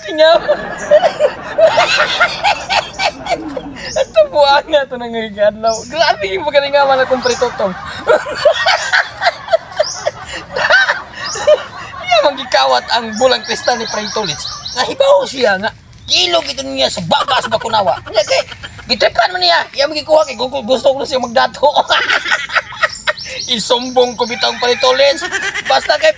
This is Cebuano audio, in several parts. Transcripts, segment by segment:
Tingaw. Ito buang nga ito nang ngayon. Grabe yung magalingawan na kung Pritutong. Iya manggikawat ang bulang kristal ni Pray Tulits. Nga hibaw siya nga. Gilog ito niya sa baba sa Bakunawa. Nga kay, gitripan man niya. Iya magikuha kay gusto ko na siya magdato. Isumbong ko bitang Pray Tulits. Basta kay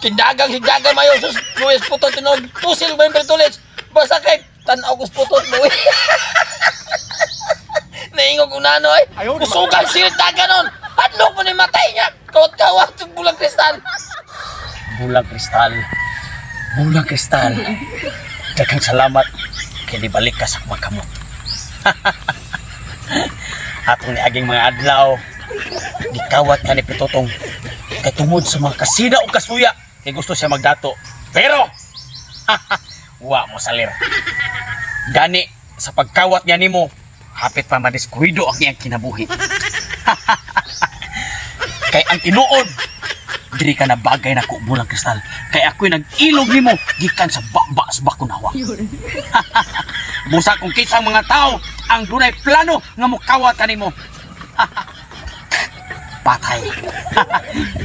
kindagang hindagang mayo sus Luis Putot tinog pusil ba yung Pray Tulits. Basta kay tanaw ko putot mo. Naingog unano ay. Kusugan siya daga nun. Hadlok mo ni matay niya. Kawat-kawat yung bulang kristal. Bulang kristal. Bulang kristal. Daghang salamat kay nibalik ka sa mga kamot. Atong niaging mga adlaw, gikawat ka ni Pitutong kay tungod sa mga kasida o kasuya kay gusto siya magdato. Pero wa mo salir. Gani sa pagkawat niya nimo, hapit pa madiskuido ang iyang kinabuhi. Kay ang tinuod, diri ka na bagay na ko bulang kristal. Kay ako'y nag-ilog nimo gikan sa baba sa Bakunawa. Busa kung kinsang mga tao ang dunay plano nga mukawat kanimo. Patay.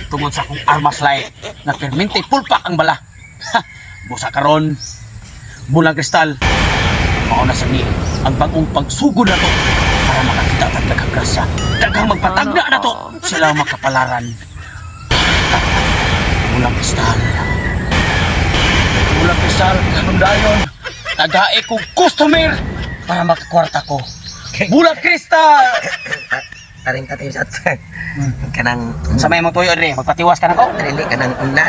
Tungod sa akong armas light na permente pulpak ang bala. Busa karon bulang kristal, mao na sa ni ang bagong pagsugod na to para makakita tag daghang grasya. Daghang magpatagna na to sila makapalaran. Bulang kristal. Bulang kristal, kanong dayon. Tagae kong customer para makakwarta ko. Bulang kristal! Taring tatay sa kanang Sa may mong tuyo dre, magpatiwas ka na ko. Dili kanang una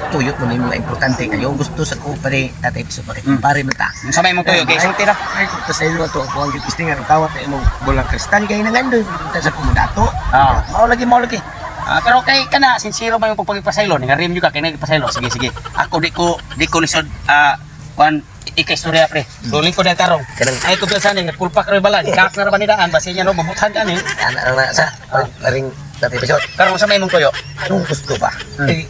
tuyot mo nimo importante kayo gusto sa ko pare tatay piso pare pare mo ta. Sa may mong tuyo kay sulti ra. Ay kung sa ilo to ako ang gipistingan ang kawat na imong bulang kristal kay nangandoy ta sa kumudato. Ah. Mao lagi mao lagi. Ah, pero kay kana sincero ba yung pagpagpasaylo? Nga rim ka kay nagpasaylo. Sige sige. Ako di ko lisod kuan ika istorya pre. Duling ko na tarong. Kanang Ay ko bilsan ni nagpulpak ra bala. Kak na ra ba ni daan basi niya no mabuthan ka ni. Ana na sa paring tatay piso. Karon sa may mong tuyo. Anong gusto ba? Eh,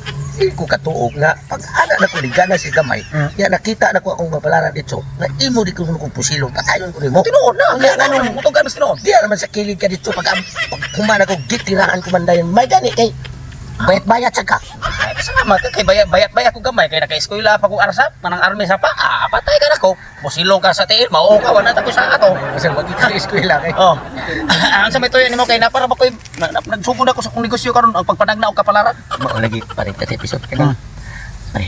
ko katuog nga pag ana na ko ligana si gamay. Ya nakita na ko akong mapalaran dito. Nga imo di ko kung pusilong patayon ko nimo. Tinuod na. Nga nganong Mutong ka mas tinuod. Di naman sa kilid ka dito pag pag humana ko gitiraan ko man dayon. May gani kay bayat-bayat sa ka. Ay, salamat kay bayat bayat bayat ko gamay kay naka-eskwela pa ko arsap manang army sa pa. Ah, patay ka nako. Pusilong ka sa tiil, mao ka wala ta ko sa ato. Kasi wag ka eskwela kay. Oh. Ang sa may tuyo nimo kay napara ba koy nagsugod ako sa akong negosyo karon ang pagpanagna og kapalaran. Mao lagi pare tatay episode kanang. Pre.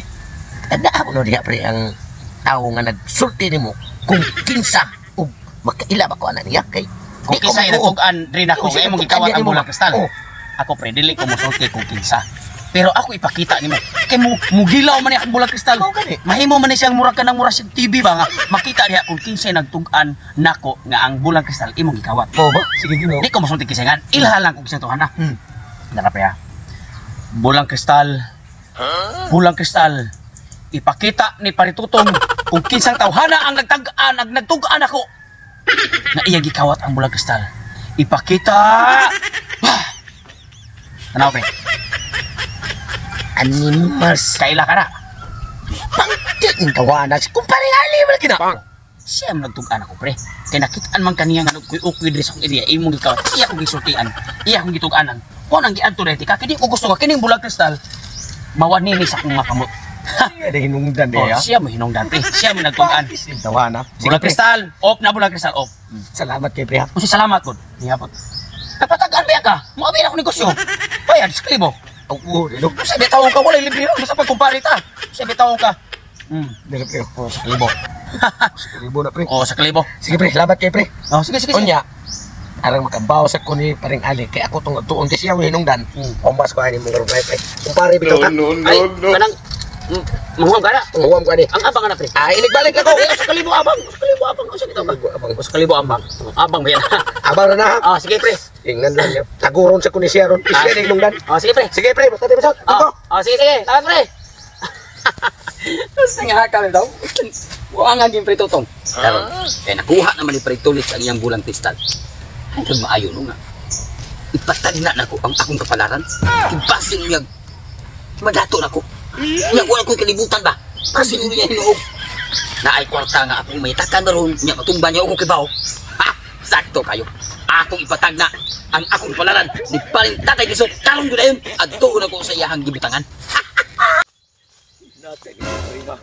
Tanda ako no diha pre ang tawo nga nagsulti nimo kung kinsa ug makaila ba ko ana niya kay Kung di ko kinsa matuo. inatug-an rin ako Kung kay kinsa imong gikawat inatug-an ang bulang nimo. kristal. Oh. Ako pre dili ko mosulti kung kinsa. Pero ako ipakita nimo. Kay mo mugilaw man ni akong bulang kristal. Mao gani. Mahimo man ni siyang murag ka ng murag sa TV ba nga makita diha kung kinsa nagtug-an nako nga ang bulang kristal imong gikawat. Oo ba? Sige Ginoo. Di ko mosulti kinsa ngan. Ilha lang kung kinsa tuhan na. Dara pre ha. Bulang kristal. Bulang kristal. Ipakita ni Paritutong kung kinsang tawhana ang nagtag-an, ang nagtug-an ako. Na iya gikawat ang bulang kristal. Ipakita. Bah! Tanaw pre, Animals. kaila ka na. Pangkit ang tawana si kumpare ali man lagi na. Siya ang nagtug-an ako pre. Kay nakitaan man kaniya nga nagkuy-ukoy diri sa akong area, imong gikawat. Iya akong gisultian. Iya akong gitug-anan. Kung ang giadto diri ka, kini ko gusto ka kining bulang kristal. Mawa nini sa akong mga kamot. Ada hinungdan Oh, siya mo hinungdan pre. Siya mo nagtug-an. Tawana. Bulang kristal, off na bulang kristal, off. Salamat kay pre. ha. Kasi salamat po. Nihapot. Napatagaan ba ka? Muabi na ako negosyo. Bayad sa kalibo. Oo, dilo. Sabi tawon ka, wala libre ron. Basta pagkumpare ta. Sabi tawon ka. Dilo pre. Oh, sa kalibo. Libo na pre. Oh, sa kalibo. Sige pre, salamat kay pre. Oh, sige, sige, sige. Unya, arang makabaw sa kuni paring ali kay ako tong tuon kay siya hinungdan. Omas ko ani mong karon pre. Kumpare bitaw ka. No, no, Ay, no, no. kanang manguham ka na. Huwam ko ani. Ang abang na pre. Ah, inigbalik ako. Eh, sa kalibo abang. Sa kalibo abang. Sa kalibo abang. Abang. Sa kalibo abang. Abang ba yan? Abang ra na. Ah, sige pre. Ingnan lang niya. Taguron sa kuni siya ron. Ah, Siya hinungdan. Oh, sige pre. Sige pre, basta di Ah, Ako. oh, sige, sige. Salamat pre. Tapos nangahakal daw. Buangan din pre Tutong. Karon, kaya nakuha naman ni Pre Tulis ang iyang bulang kristal. Ang kag maayo no nga. Ipatagna nako ang akong kapalaran. Ibasin niya madato nako. Nya wala ko'y kalibutan ba? Basin niya hinuog. Naay kwarta nga akong may takan ron nya matumba niya ako kibaw. Ha! Sakto kayo. Akong ipatagna ang akong kapalaran ni paring Tatay Pisot karon gyud ayon adto na ko sa iyahang gibutangan. Natay ni Prima.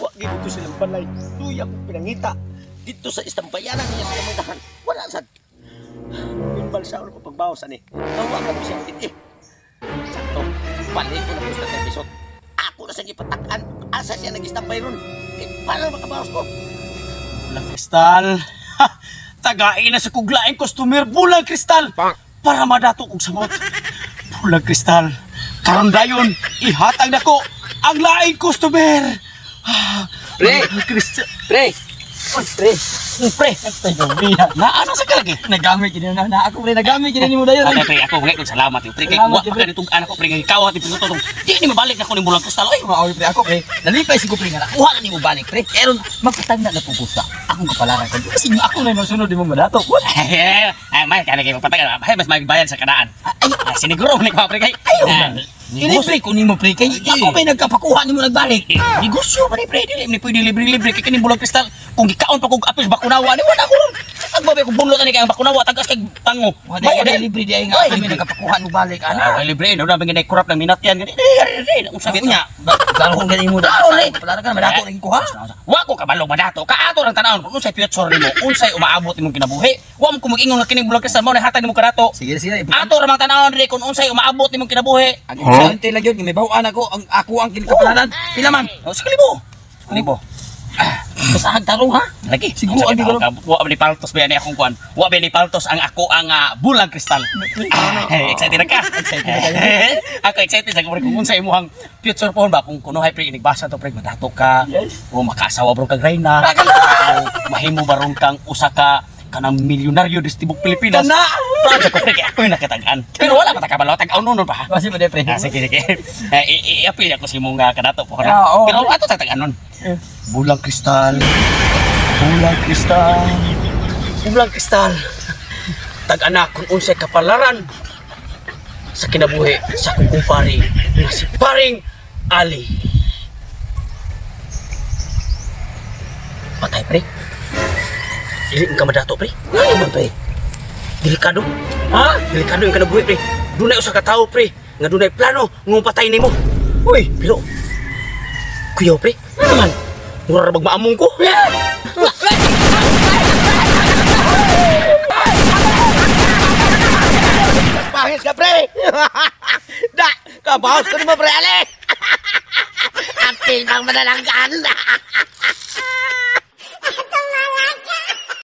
Wa gid dito silang balay. Duya ko pinangita dito sa istambayanan niya sa kamundahan. Wala sad. Imbal sa ulo ko pagbawas ani. Nawa ka siya titi. Sakto. Balik ko na ko sa Tatay Pisot. Ako na siyang ipatakan. Asa siya nag-istambay ron. Eh, paano makabawas ko? Bulang kristal. Ha! Tagain na sa kuglaing customer bulang kristal. Para madato kog samot. Bulang kristal. Karon dayon ihatag nako ang laing customer. Pre! Bulang kristal. Pre! Pre! Pre, na ano sa kalagi? Nagamit gid na na ako pre, nagamit gid nimo dayon. Ay, pre, ako mga kong salamat. Pre, kay Salamat, wa pa kanitong anak ko, pre, nga ikaw at ipinutong. Di ni mabalik na ko ning bulang kristal. Oy, Maoy pre ako pre. Nalipay siguro pre nga nakuha na nimo balik pre. Pero magpatagna na pupusa. Akong kapalaran ko. Kasi ako na masunod nimo madato. What? Ay, may kani kay magpatagal. Ay, mas magbayad sa kanaan. Ay, siniguro ni ko pre kay. Ayaw Ah, na. Ilibre ko nimo pre kay ako may nagkapakuha nimo nagbalik. Negosyo pa ni pre, dili ni pwede libre-libre kay kining bulang kristal. Kung gikaon pa kog apil bakunawa ni wala ko ron. Ang babe kung bunlot ani kay ang bakunawa tagas kay tango. Wala ay libre di ay nga ako may nagkapakuha nimo balik ana. Ah, libre no na bangin kurap ng minatyan gani. Di, unsa Sabi niya, klaro kong gani mo Klaro, ni. Kapalaran ka na madato na kuha. Wa ko kabalo madato. Kaato rang tan-awon kung unsay future nimo, unsay umaabot imong kinabuhi. Wa mo ko mag-ingon nga kining bulang kristal mao na hatag nimo kadato. Sige sige. Ato ra mang tan-awon diri kung unsay umaabot nimong kinabuhi. Ang importante lang yun, may bawaan ako, ang ako ang kinakapalaran. Pila man? Oh, sige libo. Libo. Basahag tarong ha? Lagi. Siguro, Ang hindi ko wa ni paltos ba ni akong kuan. Wa ba ni paltos ang ako ang bulang kristal. Excited na ka. Excited na kayo. Ako excited sa kung unsa imong future pohon ba kung kunuhay pre inigbasa to pre madato ka. Yes. O makaasawa bro kag reyna. O mahimo baron kang usa ka kanang milyonaryo dis tibok Pilipinas. Kana! Proud ko pre kay ako'y nakatag-an. Pero wala pa ta kabalo tag-aon nun pa ha. Kasi ba pre? Ah, sige, sige. I-appeal ako si mong kadato po. Ah, oo. Pero ato tatag-anon. Eh. Bulang kristal. Bulang kristal. Bulang kristal. Tag-anak kung unsay kapalaran sa kinabuhi sa akong kumpare nga si Paring Ali. Patay pre. Dili ka madato pre. Ano man, pre? Delikado. Ha? Delikado yung kinabuhi pre. Dunay usa ka tawo pre nga dunay plano nga mapatay nimo. Uy! Pero kuyaw pre. Ano man? Mura ra bag maamong ko. Pangit ka, pre! Da! Kabawas ko naman, pre, Ali! Apil bang manalanggan!